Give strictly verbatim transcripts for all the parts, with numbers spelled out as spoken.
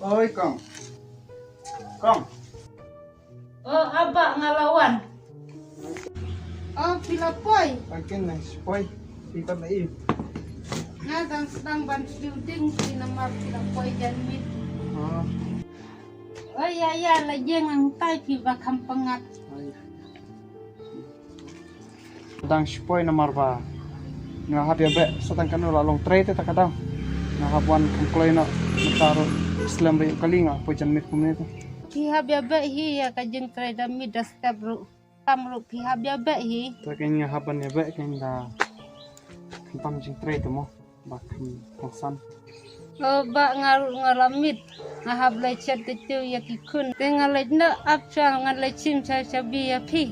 Oi, Kong. Kong. Oh, Aba, nga la wan. Oh, phi la poi? Pangkin na poi. Phi pat la i? Nga dang sdang ban sdiew ding phi namar phi la poi jan miet. Oh. Oh, ïa ïa, la jeng nangtai phi ba kham pyngat. Oh, ïa. Dang shu poi namar ba nga hap ïa beh sa tang kano la long trei te ta ka dang. Nga hap wan kham kloi noh mynta ruh slem ruh ïa kali nga poi jan miet kumne te. Phi hap ïa beh hi ïa ka jingtrei da miet da step ruh. Kam ruh phi hap ïa beh hi. Te kein nga hap ban ïa beh kein da khamtam jingtrei te mo. Ba kham kongsan. Oh, Bah, nga ruh nga la miet. Nga hap leit shet te tu ïa ki khun. Te nga leit noh ap shuwa nga leit shim sha shabi ïa phi.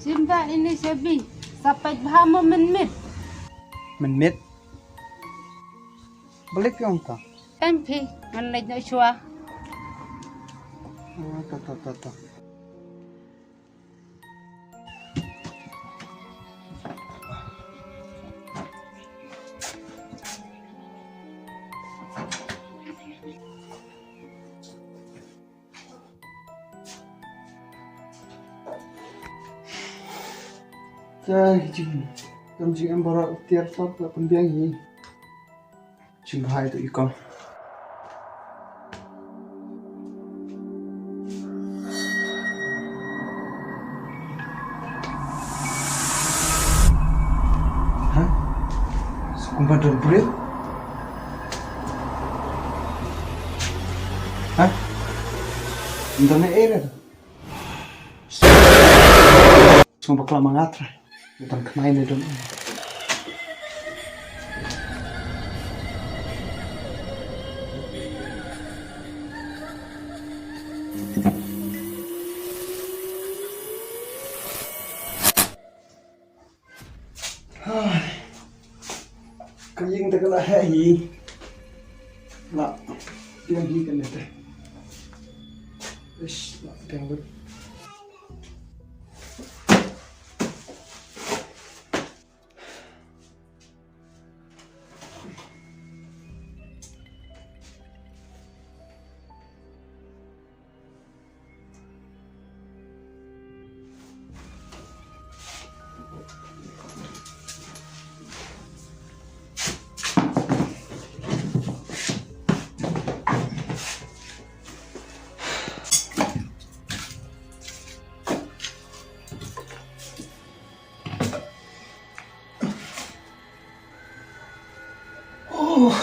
Shim Bah ine shabi. Sa peit bha mo mynmiet. Mynmiet? Balei phi ong ta? Em phi, ngan leit noh shuwa. Ah, ta, ta, ta, ta. Te jing, kam jingem baroh tiar sot la pynbiang hi. Jingmahai tu i Kong. Ha? Sa kumba don briew? Ha? Ym don ei ei re. Sngewbha khlem nga trai. Tang khnai ne don. Ka ïing te ka la heh hi. La biang hi kane te. Ish, la biang lut. Oh.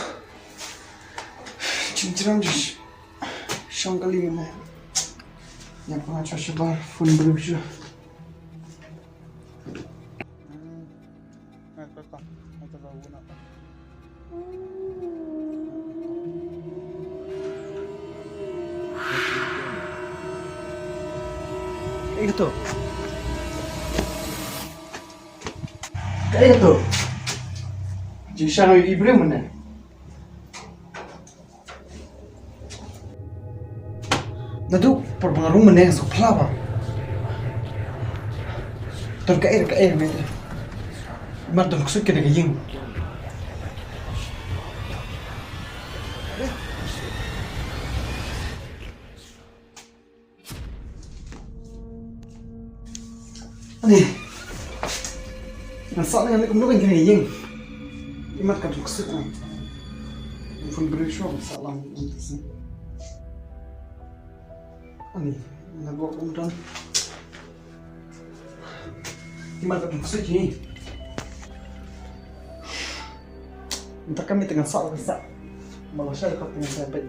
Jingjrang jong shong kali ne. Ïa pyngan shuwa shabar phone briew shuwa. Kaei kato? Kaei kato? Jingshisha i briew mynne. Naduh por ba nga rung mynne nga sngewphylla ba don kaei re kaei re mynta. Imat don ksuid kane ka ïing. Ani. Ngan sah ngan kumno kan kane ïing. Imat ka duk suk ngan. Phone briew shuwa ngan sah lang ngan tisa. Ani. Na bok um don. Imat ka duk suk hi. Nta kami tengah sak tengah sak. Malaysia dekat tengah sak.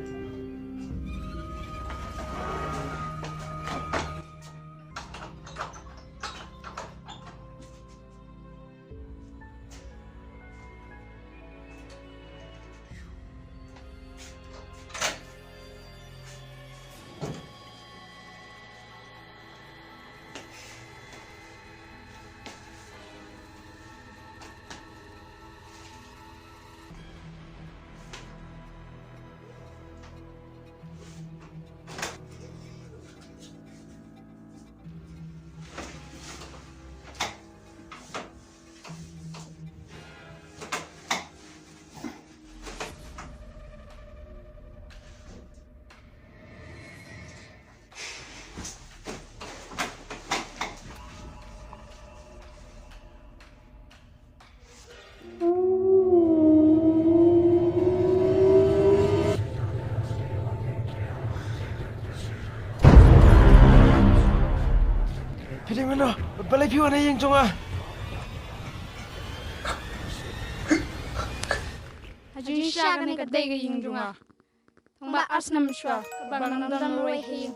Kane ïing jong nga. Ha jingshisha kane ka dei ka ïing jong nga. Tang ba ar snem shuwa kaba nga dang don marwei ha ïing.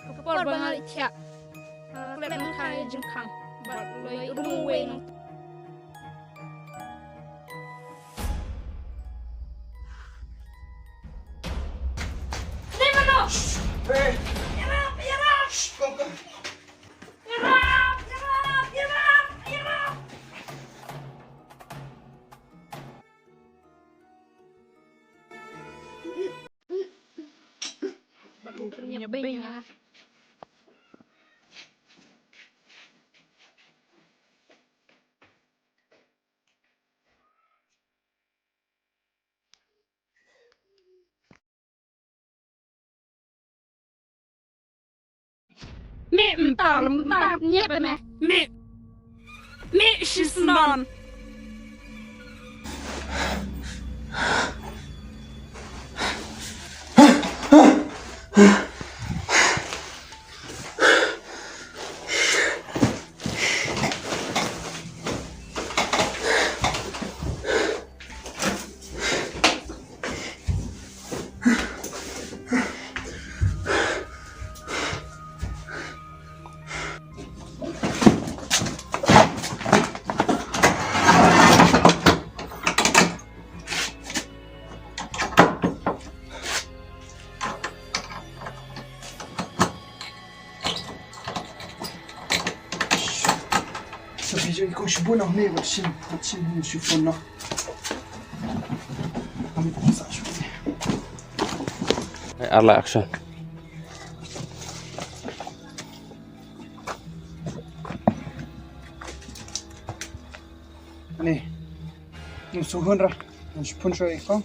Ka por ba nga leit thiah, nga klet nangta ïa jingkhang bad leit rung uwei nangta. Dei mano? Hey! Ïarap, ïarap! Shh, kong, kong. Ïarap, ïarap, ïarap, ïarap! Bad u pynïap beiñ ha. Mih mynta, mynta, ngiat me. Mih. Mih shisnong. Sa phi jong i kong shibun noh ne, wat shin, wat shin hin shu phone noh. Kami pun sa shu ne. Hai, ar la action. Ani. Nang suhun ra. Nang shipun shu i kong.